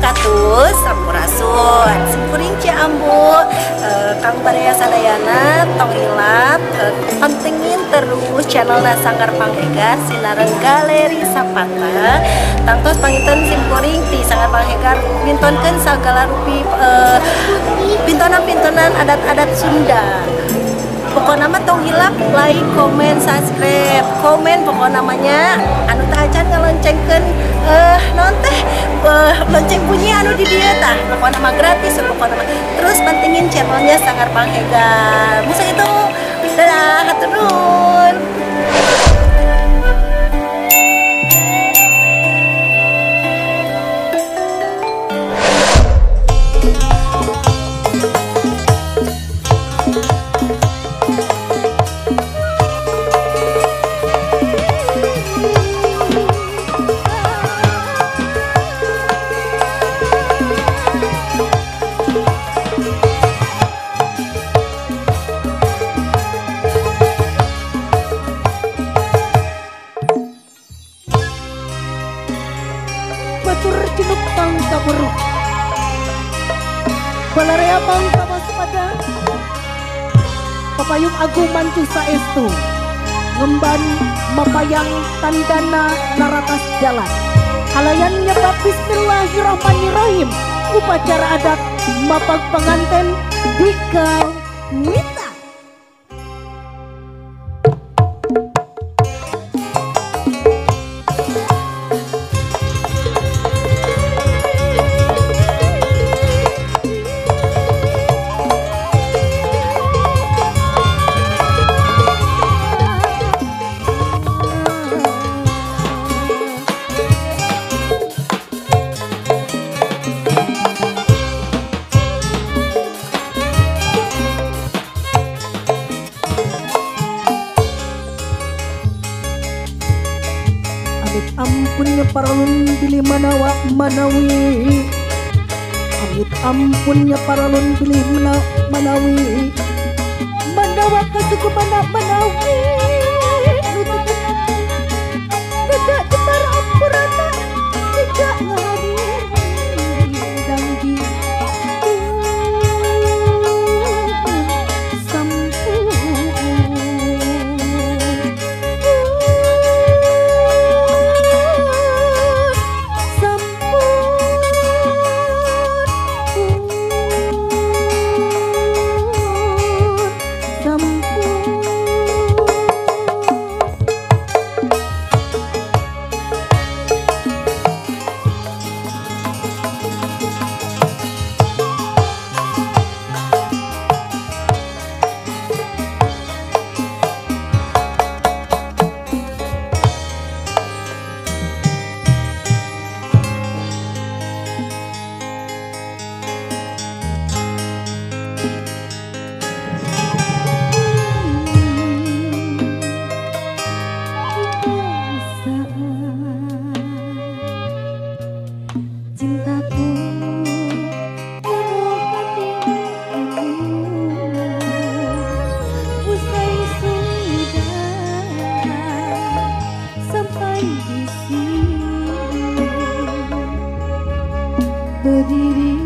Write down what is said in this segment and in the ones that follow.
wabarakatuh. Sampurasun. Simkuring Ciambu, Kang Baraya sadayana tong hilap pantengin terus channelna Sanggar Panghegar sinaran Galeri Sapata. Tangtos panginten simkuring ti Sanggar Panghegar mintonkeun sagala rupi pintonan-pintonan adat-adat Sunda. Pokokna mah tong hilap like, komen, subscribe, komen pokokna namanya anu teu acan ngaloncengkeun naon teh lonceng bunyi anu di dieu tah. Pokokna mah gratis, pokokna mah terus pentingin channelnya Sanggar Panghegar. Musa itu dadah, hatur nuhun. Balarea pangkawaspada Papayung Agung Mancu Saestu ngemban mapayang tandana naratas jalan halayan nyebab bismillahirrahmanirrahim upacara adat mapag penganten Dika Wita. Ampunnya paralun bilih manawa manawi, amit ampunnya paralun bilih manawi, manawa kasuku mana manawi, tidak jemar ampurana tidak ngadir danggi berdiri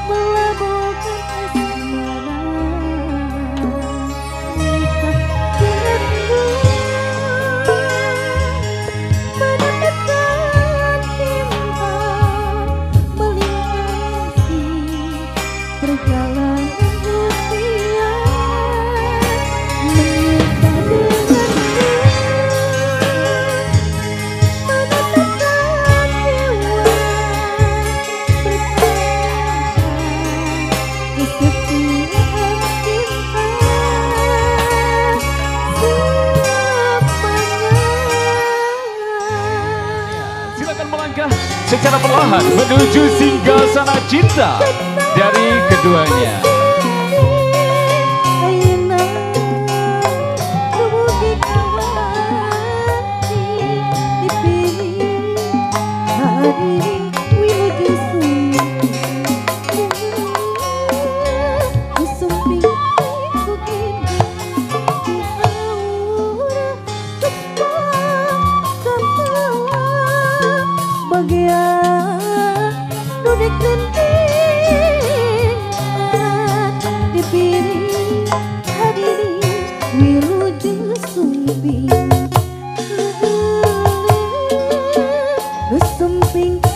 melabuhkan asmara menikah denganmu mendapatkan cinta melintasi perjalanan usia menikah denganmu menetapkan jiwa kesetiaan cinta selamanya. Silakan melangkah secara perlahan menuju singgasana cinta dari keduanya. Bagian Nu dikelindingan dipilih hadiri wilujeng sumping. Nu sumping.